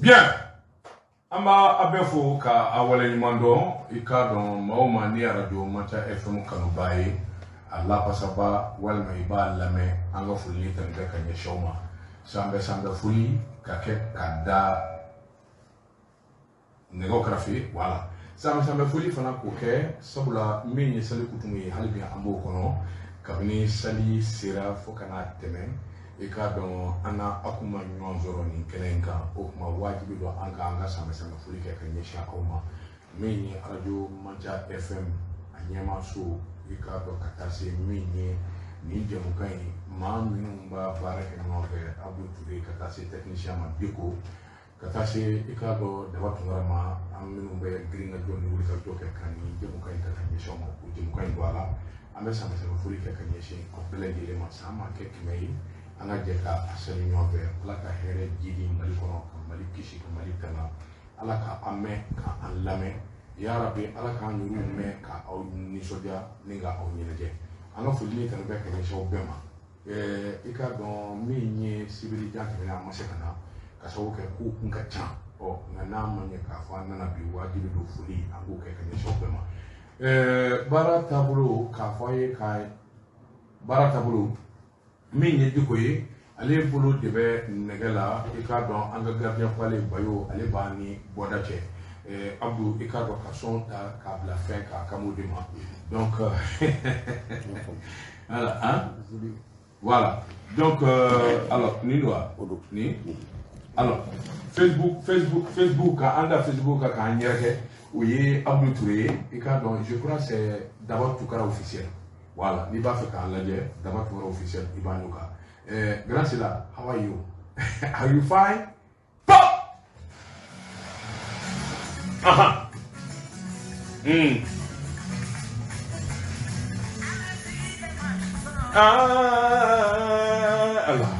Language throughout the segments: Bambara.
Bien, an b'a a bɛɛ fo ka a waleɲuman dɔn. I k'a dɔn maa o maa ni arajo Manca FM kanuba ye, a lapasaba walima i b'a lamɛn, an ka foli ni tanu bɛ ka ɲɛsin aw ma. Sanbɛ sanbɛ foli ka kɛ ka da nɛgɛw kɛrɛfɛ, wala sanbɛ sanbɛ foli fana k'o kɛ, sabula min ye sali kutumu ye, hali bi an b'o kɔnɔ. Kabini sali sera fo ka n'a tɛmɛ, i k'a dɔn an na aw kun ma ɲɔgɔn sɔrɔ nin kɛnɛ in kan. O tuma wajibi don an ka an ka sanbɛ sanbɛ foli kɛ ka ɲɛsin aw ma. Min ye arajo Manca FM a ɲɛmaaso, i k'a dɔn ka taa se min ye nin jɛmukan in, maa minnu b'a baara kɛ ɲɔgɔn fɛ, Abdou Touré, ka taa se technicien ma Diko, ka taa se i k'a dɔn Daba Tunkara ma, an minnu bɛ girin ka jɔ ni wuli ka jɔ kɛ ka nin jɛmukan in ta ka ɲɛsin aw ma, k'o jɛmukan in don a la. An bɛ sanbɛ sanbɛ foli kɛ ka ɲɛsin aw bɛɛ lajɛlen ma. San ma kɛ 100 ye, an ka jɛ ka a sali ɲɔgɔn fɛ. Ala ka hɛrɛ jidi Mali kɔnɔ, ka Mali kisi, ka Mali tanga. Ala ka an mɛn ka an lamɛn, ya Rabi. Ala k'an yɛrɛw mɛn ka aw nisɔndiya ni ka aw ɲɛnajɛ. An ka foli ni tanu bɛ ka ɲɛsin aw bɛɛ ma. I k'a dɔn min ye sibiri jan tɛmɛnen, an ma se ka na ka sababu kɛ kow kun ka ca. Ɔ nka n'a ma ɲɛ k'a fɔ an nana bi, wajibi don foli an b'o kɛ ka ɲɛsin aw bɛɛ ma. Baara taabolo k'a fɔ aw ye, ka baara taabolo min ye Diko ye, ale bolo de bɛ nɛgɛ la. I k'a dɔn an ka gardien k'ale Bayo, ale b'a ni bɔda cɛ. Abdou, i k'a dɔn ka sɔn ta k'a bila fɛn k'a kamo de ma. Donc voilà, hein? Voilà. Donc alors ni don wa? Ni alors Facebook, Facebook, Facebook ka an da Facebook kan k'an yɛrɛkɛ, o ye Abdou Touré ye. I k'a dɔn, je crois c'est Daba Tunkara officiel. Voilà, n'i b'a fɛ k'an lajɛ, Daba Tunkara officiel, i b'an y'o kan. Grand Sila, how are you? Are you fine? Pop! Aha. Ah, Allah.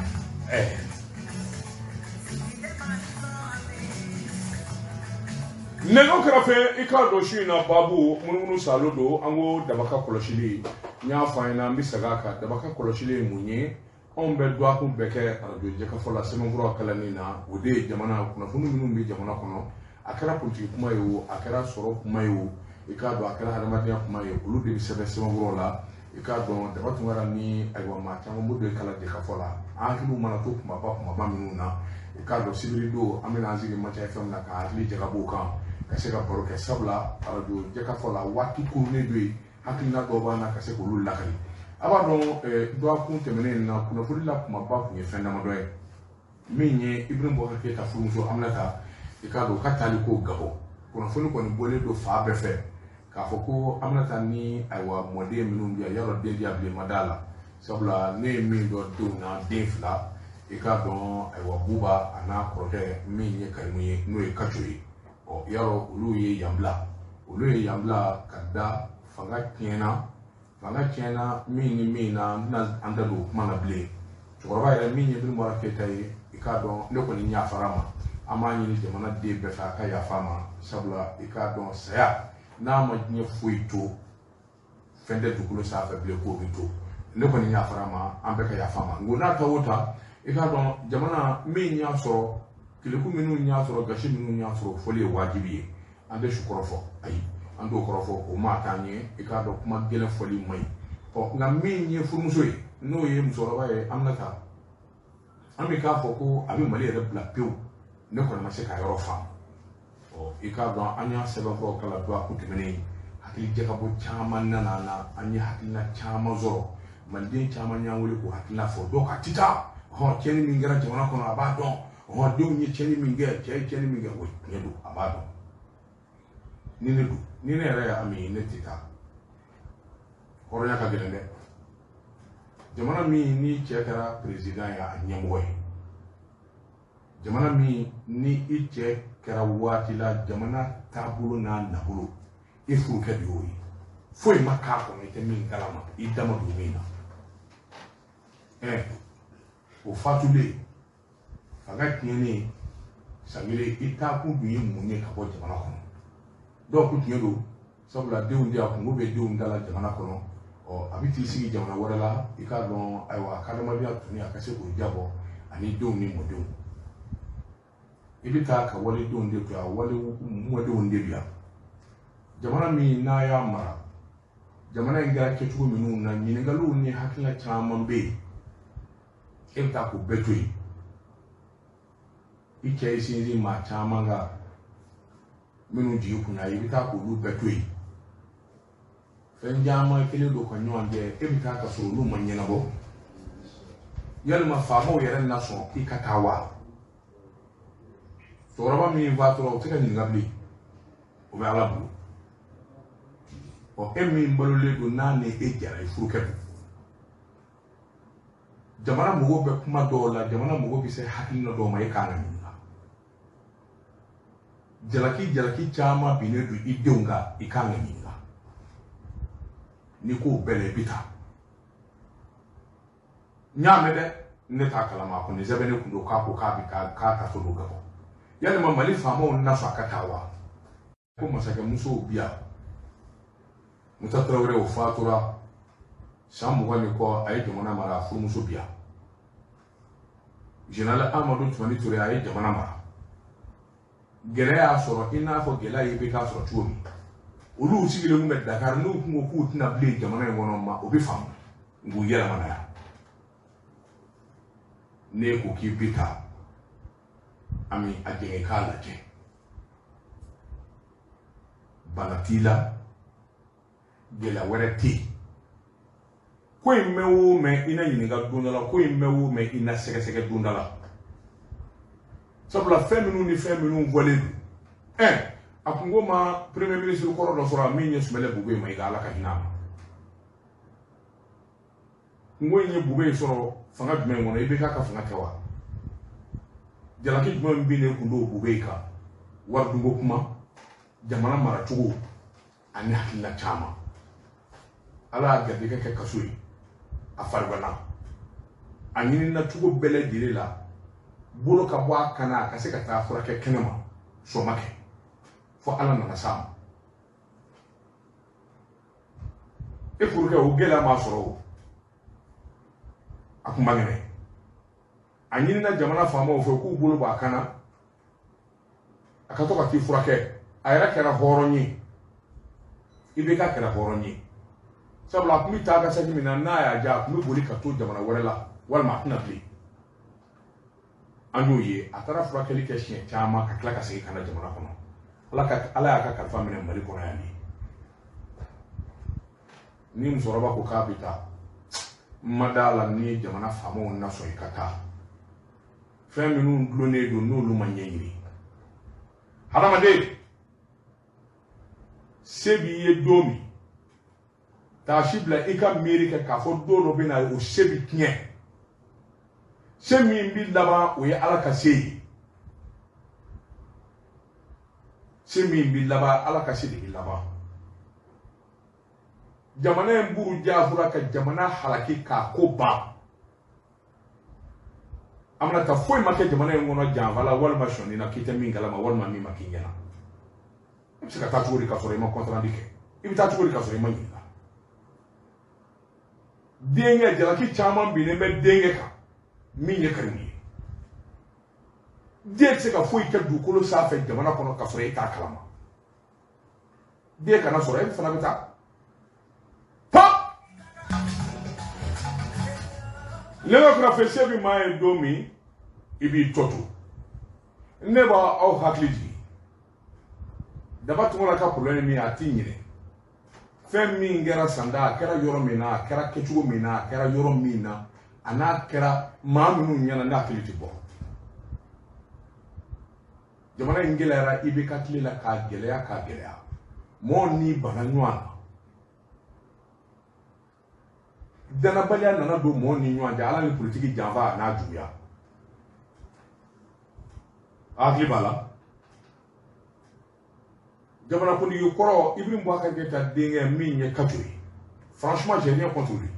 Nɛgɛw kɛrɛfɛ, i k'a dɔn su in na baabu munumunu salo don. An ko dabaka kɔlɔsili, n y'a fɔ an ɲɛna, an bɛ segin a kan. Dabaka kɔlɔsili ye mun ye? Anw bɛ dɔgɔkun bɛɛ kɛ arajo jɛkafɔ la sɛbɛnfura kalanni na. O de ye jamana kunnafoni minnu bɛ jamana kɔnɔ, a kɛra politiki kuma ye o, a kɛra sɔrɔ kuma ye o, i k'a dɔn a kɛra hadamadenya kuma ye, olu de bɛ sɛbɛn sɛbɛnfuraw la. I k'a dɔn Daba Tunkara ni ayiwa maa caman b'o don kala jɛkafɔ la. An hakiliw mana to kumaba kumaba minnu na, i k'a dɔn sibiri don an bɛna an sigi Manca FM na ka hakili jagabɔ o kan, ka se ka baro kɛ. Sabula arajo jɛkafɔ la waati kurunnen dɔ yen, hakilina dɔw b'an na ka se k'olu lakali. A b'a dɔn dɔgɔkun tɛmɛnen in na, kunnafoni la kumaba tun ye fɛn damadɔ ye. Min ye Ibrahim Boubacar Keita furumuso Aminata, i k'a dɔn ka taali ko Gabɔ, kunnafoni kɔni bɔlen don fan bɛɛ fɛ k'a fɔ ko Aminata ni ayiwa mɔden minnu bɛ yan, yarɔ den di yan bilen ma d'a la. Sabula ne ye min dɔn denw na, den 2, i k'a dɔn ayiwa Buba a n'a kɔrɔkɛ min ye Karimu ye, n'o ye Kaco ye. Ɔ yarɔ olu ye yan bila, olu ye yan bila ka da fanga tiɲɛna, fanga tiɲɛna min ni min na, n tɛna an da don o kuma na bilen. Cɛkɔrɔba yɛrɛ min ye Ibrahim Boubacar Keita ye, i k'a dɔn ne kɔni yafara ma. An b'a ɲini jamana den bɛɛ fɛ a ka yafa ma, sabula i k'a dɔn saya n'a ma diɲɛ foyi to, fɛn tɛ dugukolo sanfɛ bilen k'o bɛ to. Ne kɔni yafara ma, an bɛɛ ka yafa ma. Nko n'a ta o ta, i k'a dɔn jamana min y'a sɔrɔ, keleku minnu y'a sɔrɔ, gasi minnu y'a sɔrɔ, fɔli ye wajibi ye. An tɛ su kɔrɔfɔ, ayi, an t'o kɔrɔfɔ, o maa t'an ye. I k'a dɔn kuma gɛlɛn fɔli man ɲi. Ɔ nka min ye furumuso ye, n'o ye musokɔrɔba ye Aminata, an bɛ k'a fɔ ko a bɛ Mali yɛrɛ bila pewu, ne kɔni ma se k'a yɔrɔ faamu. Ɔ i k'a dɔn an y'a sɛbɛnfuraw kalan dɔgɔkun tɛmɛnen, hakili jagabɔ caman nana an na, an ye hakilina caman sɔrɔ. Maliden caman y'an wele k'o hakilina fɔ, dɔw ka ti taa hɔn tiɲɛni min kɛra jamana kɔnɔ a b'a dɔn, hɔn denw ye tiɲɛni min kɛ, cɛ ye tiɲɛni min kɛ, o tiɲɛ don, a b'a dɔn. Ni ne don, ni ne yɛrɛ ye Ami ye, ne tɛ taa. Hɔrɔnya ka gɛlɛn dɛ. Jamana min ni cɛ kɛra président ye, a ɲɛmɔgɔ ye, jamana min ni i cɛ kɛra waati la jamana taabolo n'a nabolo, i furukɛ de y'o ye, foyi ma k'a kɔnɔ i tɛ min kalama, i da ma don min na. O fatulen, fanga tiɲɛnen san kelen, i taakun dun ye mun ye ka bɔ jamana kɔnɔ? Dɔw ko tiɲɛ don, sabula denw di a kungo bɛ denw da la jamana kɔnɔ. Ɔ a bɛ t'i sigi jamana wɛrɛ la, i k'a dɔn ayiwa a ka adamadenya tuni a ka se k'o jabɔ ani denw ni mɔdenw. I bɛ taa ka walidenw de to yan, wali mɔdenw de bi yan. Jamana min n'a y'a mara, jamana in kɛra kɛcogo minnu na, ɲininkaliw ni hakilina caman bɛ yen, e bɛ taa k'o bɛɛ to yen. I cɛ ye sinsin maa caman kan minnu jigi kunna, i bɛ taa k'olu bɛɛ to yen. Fɛn caman kelen don ka ɲɔgɔn kɛ, e bɛ taa ka sɔrɔ olu ma ɲɛnabɔ. Yalima faamaw yɛrɛ na sɔn k'i ka taa wa? Cɛkɔrɔba min fatura, o tɛ ka ɲininka bilen, o bɛ Ala bolo. Ɔ, e min balolen don n'a ni e jɛra, i furukɛ don. Jamana mago bɛ kuma dɔw la, jamana mago bɛ se hakilina dɔw ma, e k'an ka ɲininka. Jalaki jalaki caman binnen don i denw kan, i k'an ka ɲininka. N'i k'o bɛɛ la, i bɛ taa. N y'a mɛn dɛ, ne t'a kalama, a kɔni sɛbɛnnen kun don k'a ko k'a bɛ taa, k'a taatɔ don Gabɔn. Yalima Mali faamaw na sɔn a ka taa wa? Ko masakɛmusow bi yan. Musa Tarawele, o fatura san 20 ni kɔ, a ye jamana mara, a furumuso bi yan. Général Amadu Tumani Ture, a ye jamana mara. Gɛlɛya y'a sɔrɔ i n'a fɔ gɛlɛya ye IBK sɔrɔ cogo min. Olu sigilen kun bɛ Dakar, n'u kun ko k'u tɛna bilen jamana in kɔnɔ ma, o bɛ faamu. Nk'u yɛlɛmana yan. N'e ko k'i bɛ taa, Ami, a jɛngɛ k'a lajɛ. Bana t'i la, gɛlɛya wɛrɛ tɛ yen. Ko in mɛn o mɛn, i na ɲininka don dɔ la. Ko in mɛn o mɛn, i na sɛgɛsɛgɛ don dɔ la. Sabula fɛn minnu ni fɛn minnu fɔlen don, a kunko ma premier ministre kɔrɔ dɔ sɔrɔ min ye Sumɛlɛ Bube ma, i ka Ala ka hinɛ a ma. Kunko in ye Bube sɔrɔ fanga jumɛn kɔnɔ? I bɛ k'a ka fanga kɛ wa? Jalaki jumɛn bɛ ne kun don Bube kan? Waridunko kuma, jamana maracogo ani hakilina caman. Ala y'a garijɛgɛ kɛ kaso ye, a farigana. A ɲinina cogo bɛɛ lajɛlen la, bolo ka bɔ a kan na, a ka se ka taa furakɛ kɛnɛma, sɔn ma kɛ, fo Ala nana s'a ma. E furukɛ, o gɛlɛya m'a sɔrɔ o, a kun man kɛnɛ. A ɲinina jamana faamaw fɛ k'u bolo bɔ a kan na, a ka to ka t'i furakɛ. A yɛrɛ kɛra hɔrɔn ye, IBK kɛra hɔrɔn ye. Sabula a kun bɛ taa ka segin min na, n'a y'a diya, a kun bɛ boli ka to jamana wɛrɛ la, walima a tɛna bilen. An y'o ye, a taara furakɛli kɛ siɲɛ caman ka tila ka segin ka na jamana kɔnɔ. Ala y'a ka kalifa minɛ Mali kɔnɔ yan de. Ni musokɔrɔba ko k'a bɛ taa, n ma d'a la ni jamana faamaw na sɔn i ka taa. Fɛn minnu dulonnen don, n'olu ma ɲɛɲini. Hadamaden, se b'i ye don min, taasi bila i ka miiri kɛ k'a fɔ don dɔ bɛ na, o se bɛ tiɲɛ. Se min bɛ laban, o ye Ala ka se ye. Se min bɛ laban, Ala ka se de bɛ laban. Jamana in buru jafura ka jamana halaki k'a ko ban. An bɛna taa, foyi ma kɛ jamana in kɔnɔ janfa la walima sɔnni na k'i tɛ min kalama walima min ma k'i ɲɛna. I bɛ se ka taa cogo di k'a sɔrɔ i ma compte rendu kɛ? I bɛ taa cogo di k'a sɔrɔ i ma ɲininka? Denkɛ jalaki caman binnen bɛ denkɛ kan min ye Karimu ye. Den tɛ se ka foyi kɛ dugukolo sanfɛ jamana kɔnɔ k'a sɔrɔ e t'a kalama. Den kana sɔrɔ, e fana bɛ taa. Pa! Ne ka kurafe se bɛ maa ye don min, i b'i tɔ to. Ne b'a aw hakili jigin. Daba Tunkara ka problème min ye, a t'i ɲinɛ. Fɛn min kɛra Sanda, a kɛra yɔrɔ min na, a kɛra kɛcogo min na, a kɛra yɔrɔ min na, a n'a kɛra maa minnu ɲɛna, ne hakili tɛ bɔ. Jamana in gɛlɛyara IBK tile la k'a gɛlɛya k'a gɛlɛya. Mɔgɔw ni bana ɲɔgɔn na. Danabaliya nana don mɔgɔw ni ɲɔgɔn cɛ, Ala ni politiki janfa a n'a juguya. A hakili b'a la. Jamanakuntigi kɔrɔ Ibrahim Boubacar Keïta denkɛ min ye Kajo ye. Franchement, j'ai rien contre lui.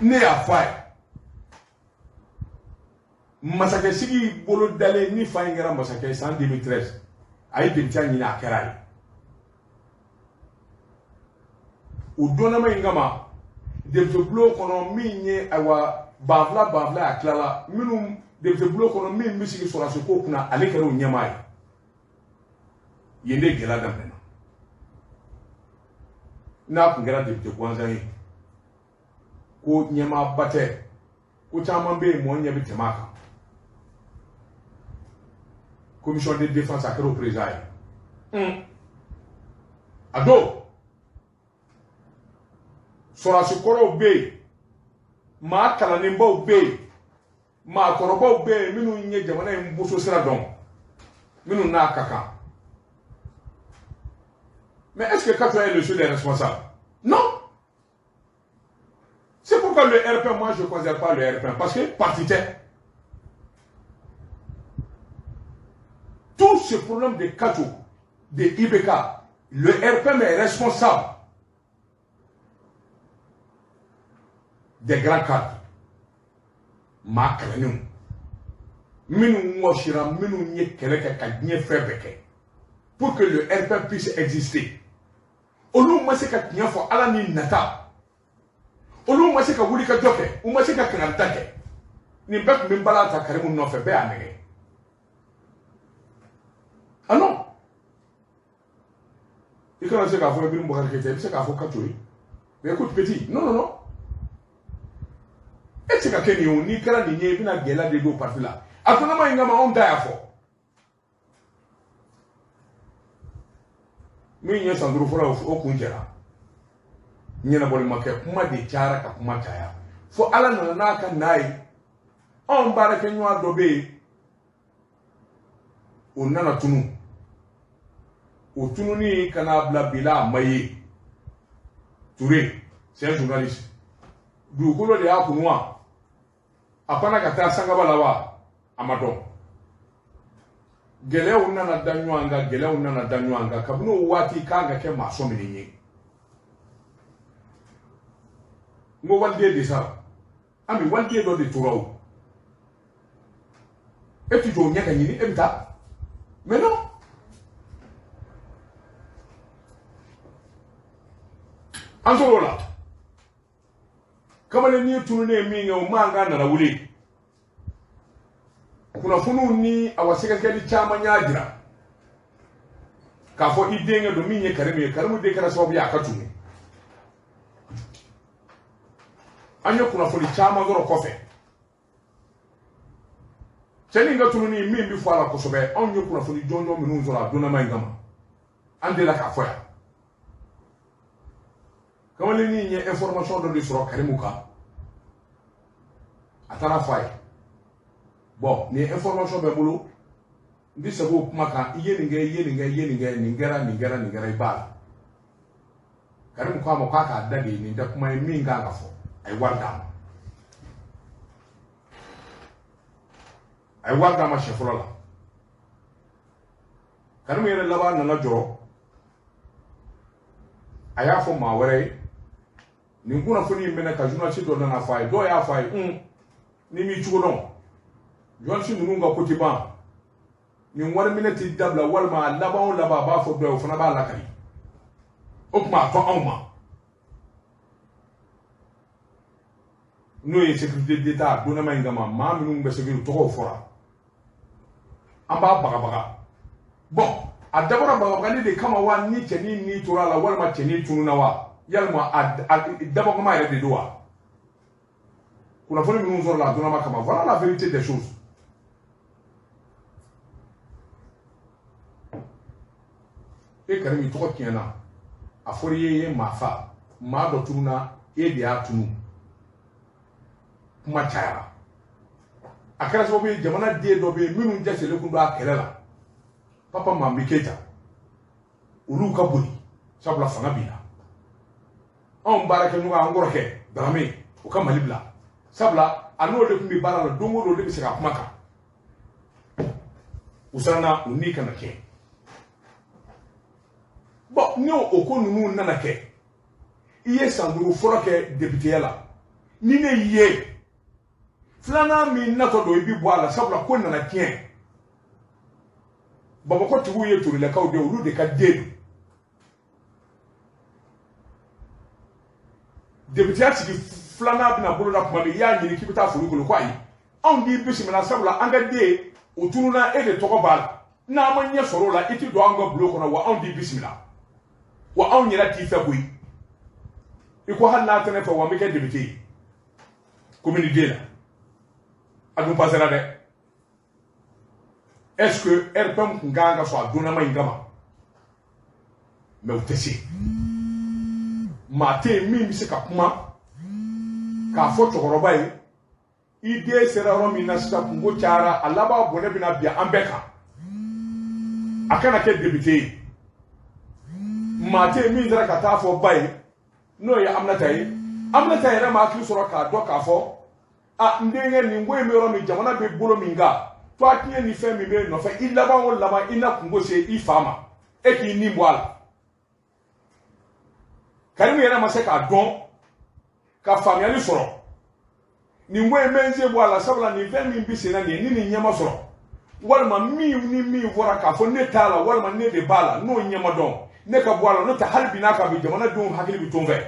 Ne y'a fɔ a ye. Masakɛ sigi bolo dalen ni fa in kɛra masakɛ ye san 2013, a ye député ɲini, a kɛra ye. O dɔnnama in kama, député bulon kɔnɔ min ye ayiwa banfila banfila a tilala minnu Député bulon kɔnɔ min bɛ sigi sɔrɔdasi ko kunna, ale kɛra o ɲɛmaa ye. Yen de gɛlɛya daminɛna. N'a tun kɛra député gansan ye, ko ɲɛmaaba tɛ, ko caman bɛ yen, mɔɔ ɲɛ bɛ tɛmɛ a kan. Commission de défense, a kɛra o président ye. A don sɔrɔdasi kɔrɔw bɛ yen, maa kalannenbaw bɛ yen, maakɔrɔbaw bɛ yen, minnu ye jamana in boso sira dɔn, minnu n'a ka kan. Mais est-ce que Kato est le seul responsable? Non. C'est pourquoi le RP, moi je ne considère pas le RP, parce que parti tɛ. Tout ce problème de Kato, de IBK, le RPM est responsable des grands cadres. Maa kalannenw minnu wɔsira, minnu ye kɛlɛ kɛ ka diɲɛ fɛn bɛɛ kɛ pour que le RPM puisse exister, olu ma se ka tiɲɛ fɔ ala ni nata, olu ma se ka wuli ka jɔ kɛ, u ma se ka kangarida kɛ. Nin bɛɛ tun bɛ bala ta Karimu nɔfɛ, bɛɛ y'a nɛgɛ. Ah non, i kana se k'a fɔ Ibrahim Boubacar Keïta, i bɛ se k'a fɔ Kato ye, mais écoute petit, non non non, e tɛ se ka kɛ nin ye o. N'i kɛra nin ye, i bɛna gɛlɛya de don parti la. A kɔnɔma in kama, anw ta y'a fɔ min ye san 5 fɔlɔ, o kun jɛra, ɲɛnabɔli ma kɛ, kuma de cayara ka kuma caya fo ala nana n'a ka n'a ye. Anw baarakɛɲɔgɔn dɔ bɛ yen, o nana tunu, o tununi ka n'a bila bi la, a ma ye. Touré, c'est un journaliste. Dugukolo de y'a kunu wa, a panna ka taa sangaba la wa, a ma dɔn. Gɛlɛyaw nana da ɲɔgɔn kan, gɛlɛyaw nana da ɲɔgɔn kan. Kabini o waati kan ka kɛ maa sɔminen ye. N ko waliden de sara, Ami, waliden dɔ de tora o. E ti jɔ o ɲɛ ka ɲini, e bɛ taa, mais non. An tor'o la. Kamalen tununnen ye min kɛ, o man kan nana wuli. Kunnafoniw ni awa sɛgɛsɛgɛli caman y'a jira k'a fɔ i denkɛ don min ye Karimu ye. Karimu den kɛra sababu ye a ka tunu. An ye kunnafoni caman sɔrɔ kɔfɛ. Cɛnin ka tununi min bɛ fɔ a la kosɛbɛ, anw ye kunnafoni jɔnjɔn minnu sɔrɔ a donnama in kama, an delila k'a fɔ yan. Kamalennin ye information dɔ de sɔrɔ Karimu kan, a taara fɔ a ye. Bon, nin information bɛ n bolo, n tɛ segin o kuma kan. I ye nin kɛ, i ye nin kɛ, i ye nin kɛ, nin kɛra, nin kɛra, nin kɛra, i b'a la. Karimu k'a ma k'a k'a da de, nin tɛ kuma ye min kan ka fɔ. A ye wari d'a ma, a ye wari d'a ma siɲɛ fɔlɔ la. Karimu yɛrɛ laban nana jɔrɔ, a y'a fɔ maa wɛrɛ ye nin kunnafoni in mɛnɛ ka journaliste dɔ nana fɔ a ye. Dɔw y'a fɔ a ye, n'i m'i cogo dɔn, journaliste ninnu ka ko tɛ ban, nin wari minɛ tɛ dabila, walima a laban o laban a b'a fɔ dɔ ye, o fana b'a lakali. O tuma a fɔ anw ma, n'o ye sécurité d'État a donnama in kama, maa minnu bɛ sécurité tɔgɔw fɔra, an b'a bagabaga. Bon, a dabɔra bagabagali de kama wa, ni cɛnin ni tora a la, walima cɛnin tununna wa, yalima a dabɔkama yɛrɛ de don wa? Kunnafoni minnu sɔrɔla a donnama kama, voilà la vérité des choses. E Karimu tɔgɔ tiɲɛna, a fɔra i ye, i ye maa fa, maa dɔ tununna, e de y'a tunu. Kuma cayara, a kɛra sababu ye jamana den dɔ bɛ yen minnu jasilen kun don a kɛlɛ la, Papa Mambi Keita, olu ka boli sabula fanga b'i la. Anw baarakɛɲɔgɔn, an kɔrɔkɛ Darame, o ka Mali bila sabula a n'o de tun bɛ baara la, don o don o de bɛ se ka kuma kan. U siranna u ni kana tiɲɛ. Bon, ni o ko ninnu nana kɛ, i ye san 5 fɔlɔ kɛ députéya la, ni ne y'i ye filanan min natɔ don, i bɛ bɔ a la sabula ko nana tiɲɛ. Bamakɔ tigiw ye Torilakaw de ye, olu de ka den don. Députéya sigi filanan bɛna boloda tuma min, i y'a ɲini k'i bɛ taa foli kolo, ko ayi, Anw k'i bisimila sabula an ka den o tununna e de tɔgɔ b'a la. N'an ma ɲɛ sɔrɔ o la i ti don an ka bulon kɔnɔ wa anw t'i bisimila. Wa anw yɛrɛ t'i fɛ koyi. I ko hali n'a tɛ ne fɛ wa n bɛ kɛ député ye. Commune den la. A dun pasera dɛ. Est-ce que RPM kun kan ka sɔn a donnama in kama? Mais u tɛ se. Maa tɛ yen min bɛ se ka kuma k'a fɔ cɛkɔrɔba ye i den sera yɔrɔ min na sisan kunko cayara a laban bɔnɛ bɛna bin an bɛɛ kan. A kana kɛ député ye. Maa tɛ yen min taara ka taa fɔ ba ye n'o ye Aminata ye. Aminata yɛrɛ ma hakili sɔrɔ k'a dɔn k'a fɔ a n denkɛ nin ko in bɛ yɔrɔ min jamana bɛ bolo min kan to a tiɲɛ ni fɛn min bɛ nɔfɛ i laban o laban i na kunko se i fa ma e k'i nin bɔ a la. Karimu yɛrɛ ma se k'a dɔn ka faamuyali sɔrɔ nin ko in bɛ n sen bɔ a la sabula nin fɛn min bɛ sen na nin ye ni nin ɲɛ ma sɔrɔ walima min ni min fɔra k'a fɔ ne t'a la walima ne de b'a la n'o ɲɛ ma dɔn ne ka bɔ a la n'o tɛ hali bi n'a ka bi jamanadenw hakili bɛ to n fɛ.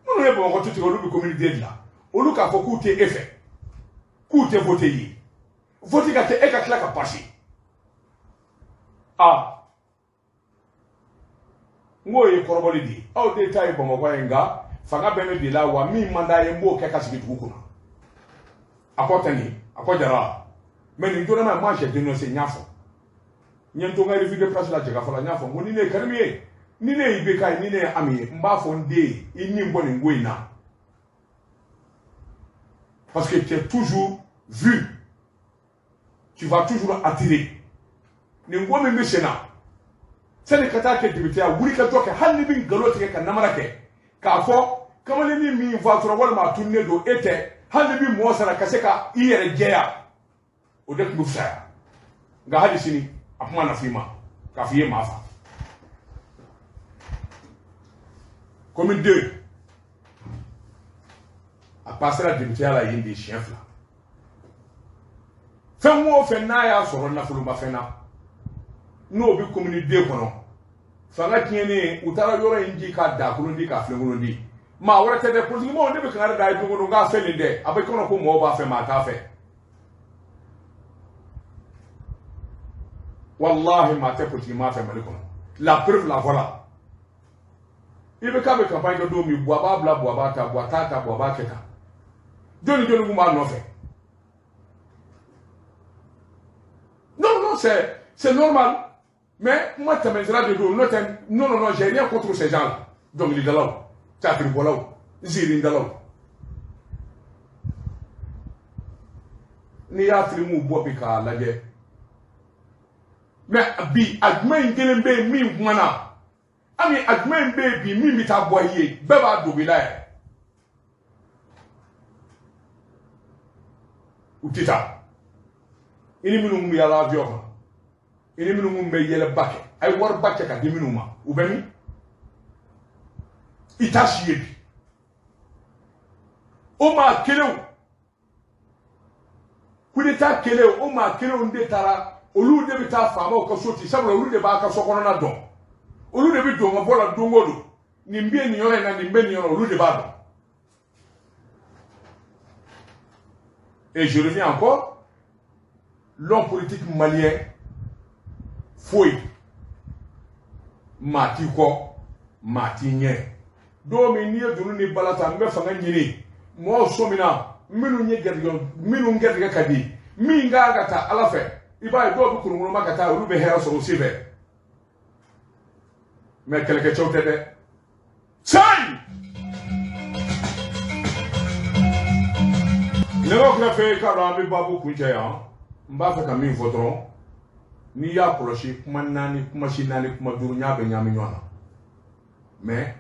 Minnu ye Bamakɔ tu tigɛ olu bɛ commune den dilan olu k'a fɔ k'u tɛ e fɛ k'u tɛ vote ye vote ka kɛ e ka tila ka passer. Ah n k'o ye kɔrɔbɔli de ye aw de ta ye Bamakɔ ye nka fanga bɛ ne de la wa min man d'a ye n b'o kɛ ka sigi dugu kunna. A kɔ tɛ nin a kɔ jara mais nin donnama moi j'ai dénoncé n y'a fɔ n ye n to n ka revue de presse la Jɛkafɔ la n y'a fɔ n ko ni ne ye Karimu ye ni ne ye IBK ye ni ne ye Ami ye n b'a fɔ n den ye i ni bɔ nin ko in na. Parce que tu es toujours vu. Tu vas toujours attirer. Nin ko min bɛ sen na sani ka taa kɛ député ya wuli ka jɔ kɛ hali ni bɛ nkalon tigɛ ka namara kɛ k'a fɔ kamalennin min fatura walima a tununnen don e tɛ hali ni bɛ mɔgɔ sara ka se ka i yɛrɛ jɛya o de tun bɛ fisaya nka hali sini a kuma na f'i ma k'a f'i ye maa fa. Commune 2 a passera député la yen de siɲɛ fila. Fɛn o fɛn n'a y'a sɔrɔ nafolomafɛn na n'o bɛ commune 2 kɔnɔ fanga tiɲɛnen u taara yɔrɔ in di k'a dakolon di k'a filenkolon di maa wɛrɛ tɛ dɛ politikimɔgɔw ne bɛ kangari da ye don o don k'a fɛ nin dɛ a bɛ kɔnɔ ko mɔgɔw b'a fɛ maa t'a fɛ. Wallahi maa tɛ politikima fɛ Mali kɔnɔ la preuve la voilà. I bɛ k'a bɛ campagne kɛ don min Buwa b'a bila Buwa b'a ta Buwa t'a ta Buwa b'a kɛ tan jɔnni jɔnni kun b'a nɔfɛ. Non non c'est normal mais kuma tɛmɛsira de don n'o tɛ non non non j'ai rien contre ces gens là dɔnkilidalaw théâtre-bɔlaw ziirindalaw n'i y'a filimuw bɔ bi k'a lajɛ mais bi a jumɛn in kelen bɛ yen min kumana. Ami a jumɛn bɛ yen bi min bɛ taa bɔ i ye bɛɛ b'a dogo i la yɛrɛ u tɛ taa i ni minnu kun bɛ yaala avion kan i ni minnu kun bɛ yɛlɛba kɛ a ye wariba cɛ ka di minnu ma u bɛ min i t'a si ye bi o maa kelenw coup d'état kelen o maa kelenw de taara olu de bɛ taa faamaw ka so ci sabula olu de b'a ka so kɔnɔna dɔn. Olu de bɛ don ka bɔ la don o don nin bɛ nin yɔrɔ in na nin bɛ nin yɔrɔ olu de b'a dɔn. Et je reviens encore, l'homme politique malien foyi maa t'i kɔ maa t'i ɲɛ don min n'i ye dunun ni bala ta n bɛ fanga ɲini mɔgɔw sɔmina minnu ye garijɛgɛ minnu garijɛgɛ ka di min kan ka taa Ala fɛ i b'a ye dɔw bɛ kolonkolonma ka taa olu bɛ hɛrɛ sɔrɔ u sen fɛ. Mais kɛlɛkɛcɛw tɛ dɛ. Sayi! Nɛgɛw kɛrɛfɛ k'a dɔn an bɛ baabu kuncɛ yan n b'a fɛ ka min fɔ dɔrɔn n'i y'a kɔlɔsi kuma naani kuma si naani kuma duuru n y'a bɛɛ ɲagami ɲɔgɔn na mais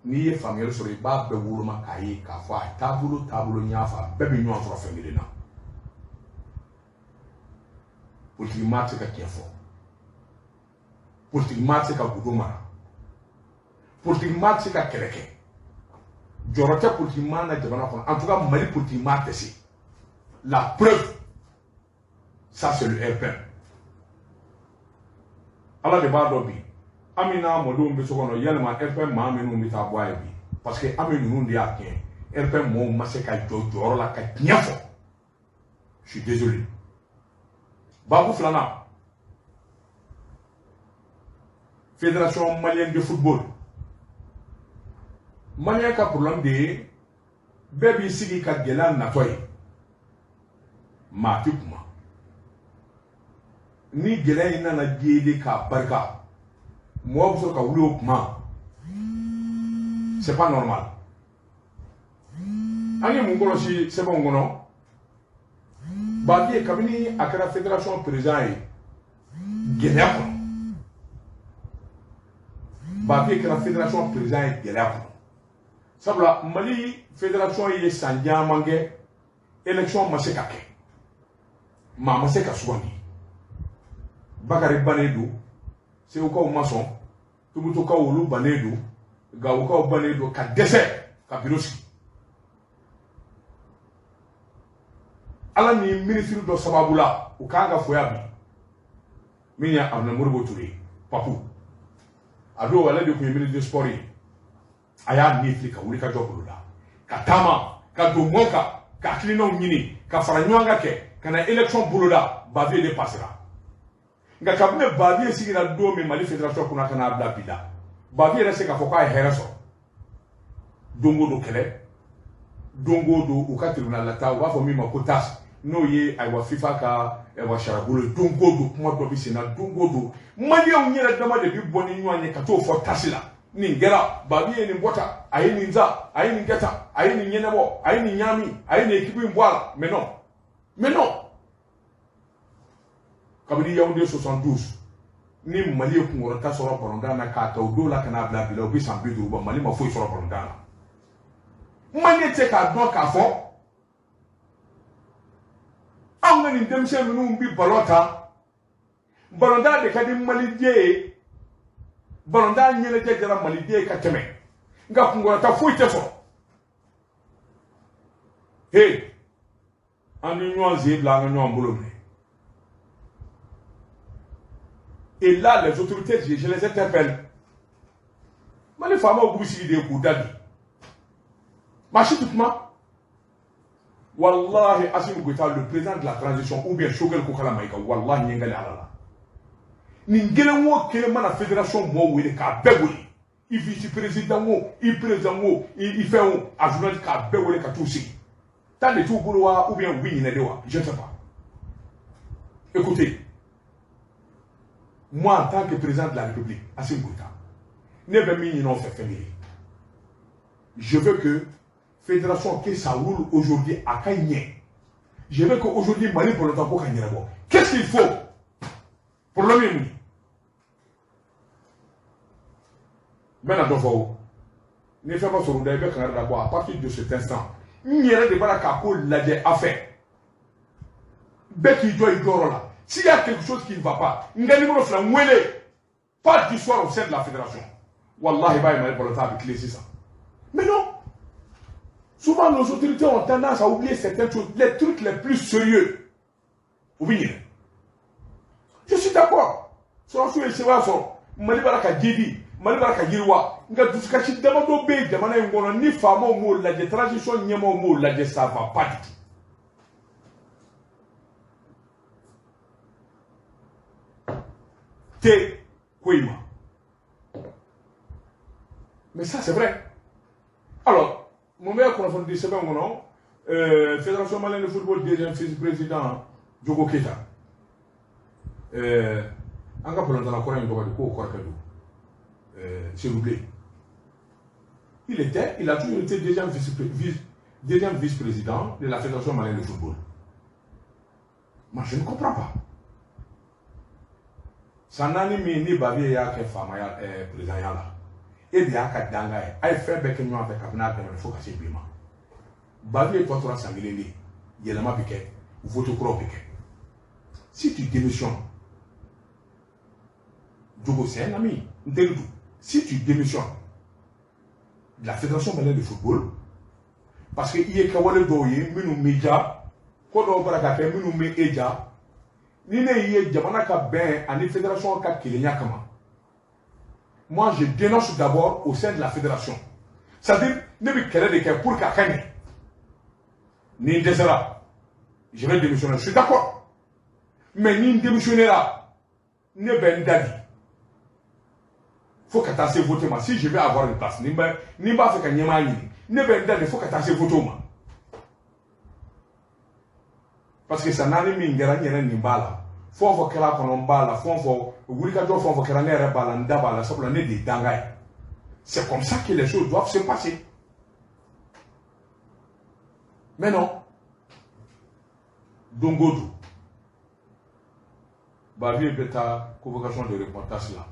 n'i ye faamuyali sɔrɔ i b'a bɛɛ woloma k'a ye k'a fɔ a taabolo taabolo n y'a fɔ a bɛɛ bɛ ɲɔgɔn sɔrɔ fɛn kelen na. Politiki maa tɛ se ka tiɲɛ fɔ. Politiki maa tɛ se ka gundo mara. Politiki maa tɛ se ka kɛlɛ kɛ. Jɔyɔrɔ tɛ politiki maa na jamana kɔnɔ. En tout cas, Mali politiki maa tɛ se. La preuve, ça c'est le RPM. Ala de b'a dɔn bi. Ami n'a mɔdenw bɛ so kɔnɔ yalima RPM maa minnu bɛ taa bɔ a ye bi. Parce que Ami ninnu de y'a tiɲɛ. RPM mɔgɔw ma se ka jɔ jɔyɔrɔ la ka tiɲɛ fɔ. Je suis désolé. Babu filanan, Fédération malienne de football. Malien ka problème de ye, bɛɛ b'i sigi ka gɛlɛya natɔ ye, maa ti kuma. Ni gɛlɛya in nana jeli k'a barika, mɔgɔ bɛ sɔrɔ ka wuli o kuma. C'est pas normal. An ye mun kɔlɔsi sɛbɛnw kɔnɔ? Bavieux, kabini a kɛra fédération président ye gɛlɛya kɔnɔ, Bavieux kɛra fédération président ye gɛlɛya kɔnɔ, sabula Mali fédération ye san caman kɛ, élection ma se ka kɛ, maa ma se ka sugandi. Bakari bannen don, Segukaw ma sɔn, Tumutukaw olu bannen don, Gawokaw bannen don, ka dɛsɛ ka bureau sigi. Ala ni minisiri dɔ sababu la, u kan ka foya bi, min ye Aruna Modibo Touré Papu, a don ale de tun ye ministre de sport ye. A y'a ni fili ka wuli ka jɔ bolo la, ka taama ka don mɔn kan, ka hakilinaw ɲini, ka fara ɲɔgɔn kan kɛ ka na élection boloda. Bavieux de passera. Nka kabini Bavieux sigira don min Mali fédération kunna ka n'a bila bi la, Bavieux yɛrɛ se k'a fɔ k'a ye hɛrɛ sɔrɔ. Don o don kɛlɛ, don o don u ka tribunal la taa, u b'a fɔ min ma ko TAS, n'o ye ayiwa FIFA ka ayiwa sariyabolo ye. Don o don kuma dɔ bɛ sen na, don o don maliyɛnw yɛrɛ dama de bɛ bɔ ni ɲɔgɔn ye ka t'o fɔ TAS la. Nin kɛra, Bavieux ye nin bɔ tan, a ye nin san, a ye nin kɛ tan, a ye nin ɲɛnabɔ, a ye nin ɲaami, a ye nin équipe in bɔ a la. Mais non, mais non. Kabini Yaoundé 72 ni Mali ye kunkɔrɔta sɔrɔ balontan na, k'a ta o don la ka n'a bila bi la, o bɛ san 50 bɔ, Mali ma foyi sɔrɔ balontan na. Maliyɛn tɛ k'a dɔn k'a fɔ anw ka nin denmisɛn ninnu bɛ balon ta, balontan de ka di maliden ye, balontan ɲɛnajɛ jara maliden ye ka tɛmɛ, nka kunkɔrɔta foyi tɛ sɔrɔ. He, an ni ɲɔgɔn sen bila, an ka ɲɔgɔn bolo minɛ. Et là, les autorités, je les interpelle. Mali faamaw b'u sigi de k'u da bi. Maa si tɛ kuma. Wallahi, Assimi Goïta, le président de la transition, ou bien Choguel Kokalla Maïga, wallahi, n ye n kali Ala la. Nin kelen o kelen mana fédération mɔgɔw wele k'a bɛɛ wele. I vice-président o, i président o, i fɛn o, a journaliste k'a bɛɛ wele ka t'u sigi. Temps de t'u bolo wa, ou bien u bɛ ɲinɛ de wa, je ne sais pas. Écoutez, moi en tant que président de la République, Assimi Goïta, ne bɛ min ɲini aw fɛ fɛn kelen. Je veux que fédération, que ça roule aujourd'hui a ka ɲɛ. Je veux que aujourd'hui Mali balontan ko ka ɲɛnabɔ. Qu'est-ce qu'il faut? Problème ye mun ye? N bɛna dɔ fɔ o. Ni fɛn ma sɔrɔ o da, i bɛ kangari da ko à partir de cet instant, n yɛrɛ de b'a la k'a ko lajɛ a fɛ. Bɛɛ k'i jɔ i jɔyɔrɔ la. S'il y a quelque chose qui ne va pas, n ka numéro fila n wele. Pas d'histoire au sein de la fédération. Wallahi, b'a ye Mali balontan a bɛ tilen sisan. Mais non. Souvent, nos autorités ont tendance à oublier certaines choses, les trucs les plus sérieux. U bɛ ɲinɛ. Je suis d'accord. Sɔrɔsiw ye sebaaya sɔrɔ. Mali b'a la ka jiidi, Mali b'a la ka yiriwa. Nka dusukasi damadɔ bɛ yen jamana in kɔnɔ, ni faamaw m'o lajɛ, transition ɲɛmaaw m'o lajɛ, ça va pas du tout. Te ko in ma. Mais ça, c'est vrai. Alors, mun bɛ kunnafoni di sɛbɛn kɔnɔ? Fédération malienne de football deuxième vice-président Diogo Keita. An ka balontanna kɔrɔ in tɔgɔ di k'o kɔrɔkɛ don, Seydou Bilen. Il a toujours été deuxième vice-président de la Fédération malienne de football. Moi, je ne comprends pas. San naani min ni Bavieux y'a kɛ faamaya présidentya la, e de y'a ka danga ye, a ye fɛn bɛɛ kɛ ɲɔgɔn fɛ kabini a daminɛ fo ka se bi ma. Bavieux tɔ tora san kelen de ye, yɛlɛma bɛ kɛ, vote kuraw bɛ kɛ. Si tu démissionnes, Diogo, c'est un ami, n teri don. Si tu démissionnes de la Fédération malienne de football, parce que i ye kɛwale dɔw ye minnu m'i diya, ko dɔw bɔra ka kɛ minnu bɛ e diya, ni ne y'i ye jamana ka bɛn ani fédération ka kelenya kama, moi je dénonce d'abord au sein de la fédération. C'est à dire, ne bɛ kɛlɛ de kɛ pour que a ka ɲɛ. Ni n dɛsɛra, je vais démissionner, je suis d'accord. Mais ni n démissionnera, ne bɛ n da di fo ka taa se vote ma. Si je vais avoir une place, ni n b'a fɛ ka ɲɛmaa ɲini, ne bɛ n da de fo ka taa se vote ma, parce que san 4 min kɛra, n yɛrɛ nin b'a la, fɛn o fɛn kɛra a kɔnɔ, n b'a la, fɛn o fɛn wulikajɔ, fɛn o fɛn kɛra, ne yɛrɛ b'a la, n da b'a la, sabula ne de ye danga ye. C'est comme ça que les choses doivent se passer. Mais non, don o don, Bavieux bɛ taa convocation de reportage la,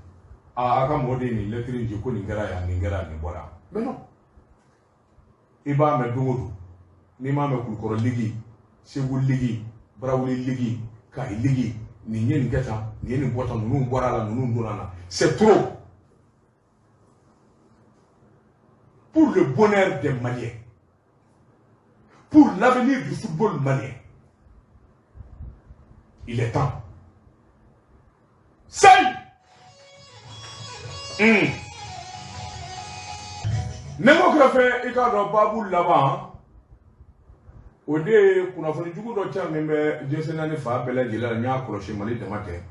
a ka mɔgɔ de ye nin lettre in ci ko nin kɛra yan, nin kɛra, nin bɔra. Mais non, i b'a mɛn don o don, n'i m'a mɛn, Kulukɔrɔ ligue, Segu ligue, Barawuli ligue, Kayi ligue, nin ye nin kɛ tan, nin ye nin bɔ tan, ninnu bɔra a la, ninnu donna na. C'est trop. Pour le bonheur des Maliens, pour l'avenir du football malien, il est temps. Sayi! Ne ko kɛrɛfɛ, i k'a dɔn, baabu laban, o de ye kunnafoni jugu dɔ ca min bɛ diɲɛ naani fan bɛɛ lajɛlen la. N y'a kɔlɔsi, Mali dama tɛ.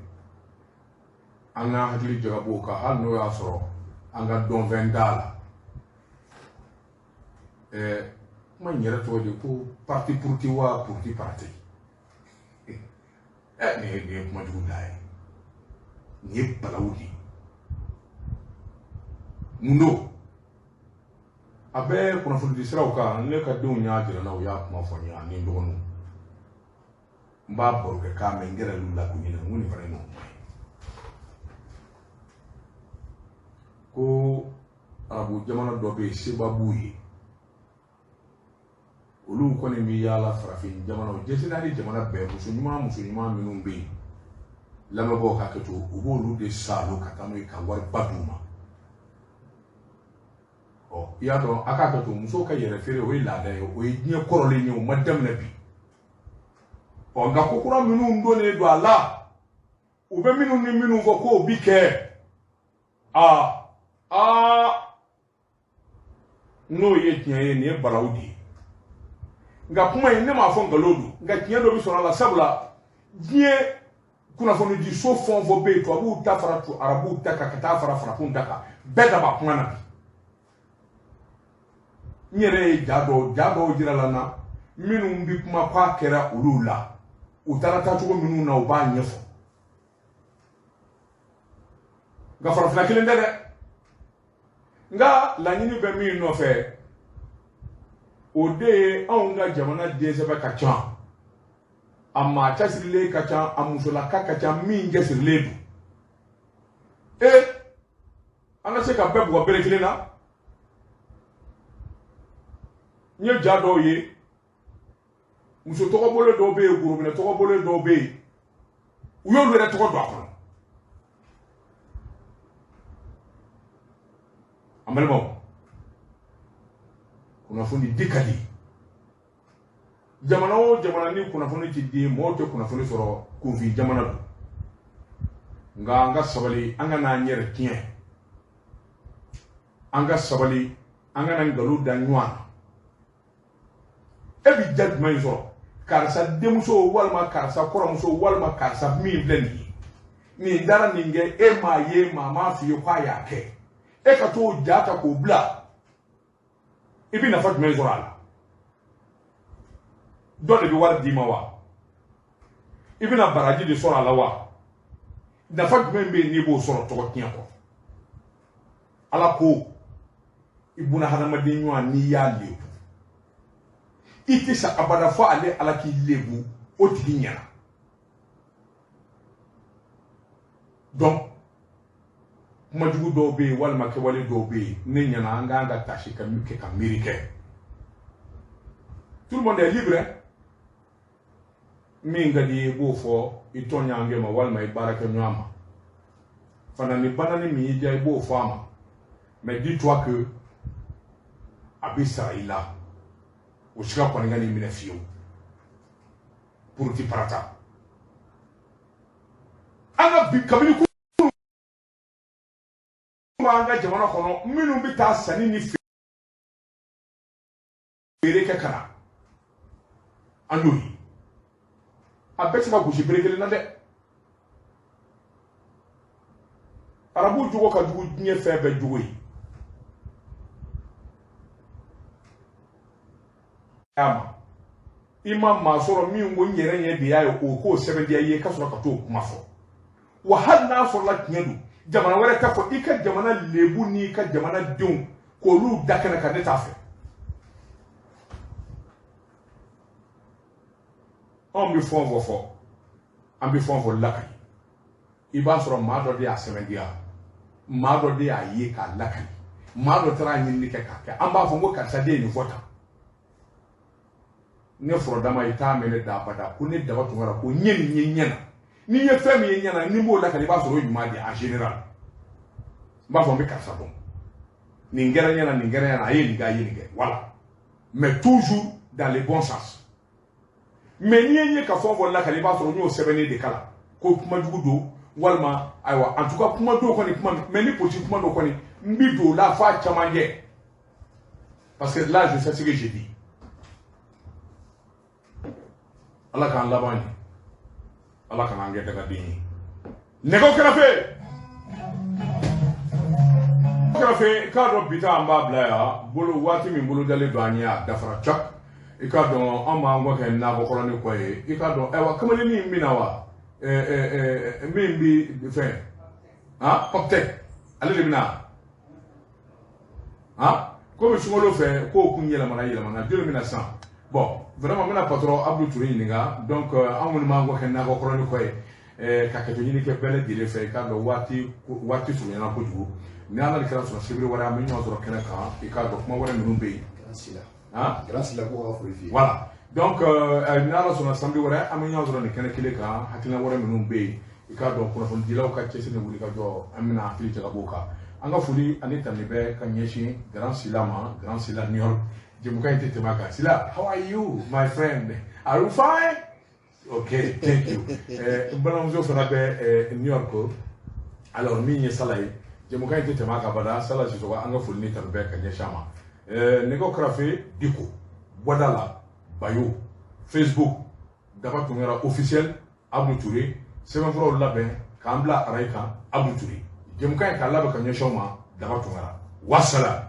An ka hakili jagabɔ o kan, hali n'o y'a sɔrɔ an ka dɔnfɛn t'a la. Kuma in yɛrɛ tɔgɔ de ko parti puruti wa puruti parti. Nin ye kuma jugu da ye, nin ye balawu de ye. Mun don? A bɛ kunnafoni siraw kan. Ne ka denw y'a jira n na, u y'a kuma fɔ n ye, ani n dɔgɔninw. N b'a baro kɛ k'a mɛn, n gɛrɛl'u la k'u ɲininka, n ko nin fana ye mun kuma ye? Ko arabu jamana dɔ bɛ yen, seba b'u ye, olu kɔni bɛ yaala farafin jamanaw, jɛsi naani jamana bɛɛ, muso ɲuman, muso ɲuman minnu bɛ yen, lamɛnbaaw ka kɛ to, u b'olu de saalo ka taa n'u ye ka wariba d'u ma. Ɔ, i y'a dɔn, a k'a kɛ to, musow ka yɛrɛ feere, o ye laada ye, o ye diɲɛ kɔrɔlen ye, o ma daminɛ bi. Ɔ, nka ko kura minnu donnen don a la, u bɛ minnu ni minnu fɔ k'o bi kɛ, aa aa, n'o ye tiɲɛ ye, nin ye balawu de ye. Nka kuma in, ne m'a fɔ nkalon don, nka tiɲɛ dɔ bɛ sɔrɔ a la, sabula diɲɛ kunnafonidiso fɛn o fɛn bɛ yen, tubabuw ta fara arabuw ta kan, ka taa fara farafinw ta kan, bɛɛ da b'a kuma na bi. N yɛrɛ ye ja dɔw jira la n na, minnu bɛ kuma k'a kɛra olu la, u taara taacogo minnu na, u b'a ɲɛfɔ. Nka farafinna kelen tɛ dɛ. Nka laɲini bɛ min nɔfɛ, o de ye anw ka jamana densɛbɛ ka ca, a maa cɛsirilen ka ca, a musolaka ka ca min cɛsirilen don. An ka se ka bɛɛ bugɔ bere kelen na. N ye ja dɔw ye, muso tɔgɔbolo dɔw bɛ yen, gorobinɛ tɔgɔbolo dɔw bɛ yen, u y'olu yɛrɛ tɔgɔ don a kɔnɔ. An balimaw, kunnafoni di ka di. Jamana o jamana ni kunnafoni ti di, mɔgɔw tɛ kunnafoni sɔrɔ, kunfin jamana don. Nka an ka sabali, an ka n'an yɛrɛ tiɲɛ, an ka sabali, an kana nkalon da ɲɔgɔn na. E bi ja jumɛn sɔrɔ karisa denmuso walima karisa kɔrɔmuso walima karisa min filɛ nin ye, nin dara nin kɛ, e m'a ye, maa m'a f'i ye k'a y'a kɛ, e ka t'o ja ta k'o bila, i bɛ nafa jumɛn sɔrɔ a la? Dɔ de bɛ wari d'i ma wa? I bɛna baraji de sɔrɔ a la wa? Nafa jumɛn bɛ yen n'i b'o sɔrɔ tɔgɔ tiɲɛ kɔ? Ala ko i buna hadamaden ɲɔgɔn, n'i y'a lebu, i tɛ sa abada fo ale Ala k'i lebu o tigi ɲɛna. Donc kumajugu dɔw bɛ yen walima kɛwale dɔw bɛ yen, ne ɲɛna an k'an ka tasi ka kɛ ka miiri kɛ. Tout le monde est libre. Min ka di i ye, i b'o fɔ i tɔɲɔgɔnkɛ ma walima i baarakɛ ɲɔgɔn ma. Fana ni banani min y'i diya, i b'o fɔ a ma. Mais dis-toi que a bɛ sara i la, o siga kɔni ka n'i minɛ fiyewu. Puruti parata, an ka bi kabini kunun b'an ka jamana kɔnɔ, minnu bɛ taa sanni ni feere kɛ ka na an y'o ye. A bɛɛ tɛ se ka gosi bere kelen na dɛ. Arabu jogo ka jugu diɲɛ fɛn bɛɛ jogo ye. I ma maa sɔrɔ min ko n yɛrɛ ɲɛ de y'a ye o k'o sɛbɛntiya i ye ka sɔrɔ ka t'o kuma fɔ. Wa hali n'a sɔrɔla tiɲɛ don, jamana wɛrɛ t'a fɔ, i ka jamana lebu n'i ka jamana denw k'olu da kɛnɛ kan, ne t'a fɛ. Anw bɛ fɛn o fɛn fɔ, an bɛ fɛn o fɛn lakali, i b'a sɔrɔ maa dɔ de y'a sɛbɛntiya, maa dɔ de y'a ye k'a lakali, maa dɔ taara ɲinini kɛ k'a kɛ. An b'a fɔ ko karisa de ye nin fɔ tan. Ne fɔrɔdama i t'a mɛn ne da abada ko ne Daba Tunkara ko n ye nin ye ɲɛ na. N'i ye fɛn min ye ɲɛ na, ni n b'o lakali, i b'a sɔrɔ o ye ɲuman de ye en général. N b'a fɔ n bɛ karisa dɔn, nin kɛra ɲɛ na, nin kɛra ɲɛ na, a ye nin kɛ, a ye nin kɛ, voilà. Mais toujours dans le bon sens. Mais n'i ye n ye ka fɛn o fɛn lakali, i b'a sɔrɔ n y'o sɛbɛnnen de kalan ko kuma jugu don, walima ayiwa en tout cas kuma dɔw kɔni kuma, mais ni politique kuma dɔw kɔni n bi don o la f'a camancɛ, parce que là je sais ce que je dis. Ala k'an laban ye, Ala kan'an kɛ dagaden ye. Nɛgɛw kɛrɛfɛ kɛrɛfɛ, i k'a dɔn bi ta an b'a bila yan bolo waati min bolo dalen don an ye a dafara cak. I k'a dɔn an b'an kɔ kɛ nakɔ kɔrɔnin kɔ ye. I k'a dɔn ayiwa kamalennin min bɛ na wa min bi fɛn han Paptɛk ale de bɛ na han komi sunkalo fɛ kow kun yɛlɛmana joli bɛ na sisan. Bon vraiment n bɛna patron Abdou Touré ɲininka. Donc an kɔni b'an kɔ kɛ nakɔ kɔrɔnin kɔ ye ka kɛtɔ ɲini kɛ bɛɛ lajɛlen fɛ. I k'a dɔn waati surunyana kojugu. Ni Ala de kɛra sɔrɔ sibiri wɛrɛ an bɛ ɲɔgɔn sɔrɔ kɛnɛ kan. I k'a dɔn kuma wɛrɛ minnu bɛ yen. Voilà. Donc ni Ala sɔnna samedi wɛrɛ an bɛ ɲɔgɔn sɔrɔ nin kɛnɛ kelen kan. Hakilina wɛrɛ minnu bɛ yen, i k'a dɔn kunnafonidilaw ka cɛsiri ni wuli ka jɔ, an bɛna hakili jagabɔ o kan. An ka foli ani tanuni bɛ ka ɲɛsin Grand Sila ma, Grand Sila New York. Jɛmukan in tɛ tɛmɛ a kan. Sila, how are you my friend? Are you fine? Okay, thank you. N balimamuso fana bɛ New York. Alors min ye Sala ye, jɛmukan in tɛ tɛmɛ a kan bada. Sala Sisɔkɔ, an ka foli ni tanu bɛ ka ɲɛsin a ma. Nɛgɛw kɛrɛfɛ Diko bɔda la Bayo, Facebook Daba Tunkara officiel, Abdou Touré sɛbɛnfuraw labɛn k'an bila arayi kan, Abdou Touré. Jɛmukan in k'a labɛn ka ɲɛsin aw ma, Daba Tunkara. Wasala.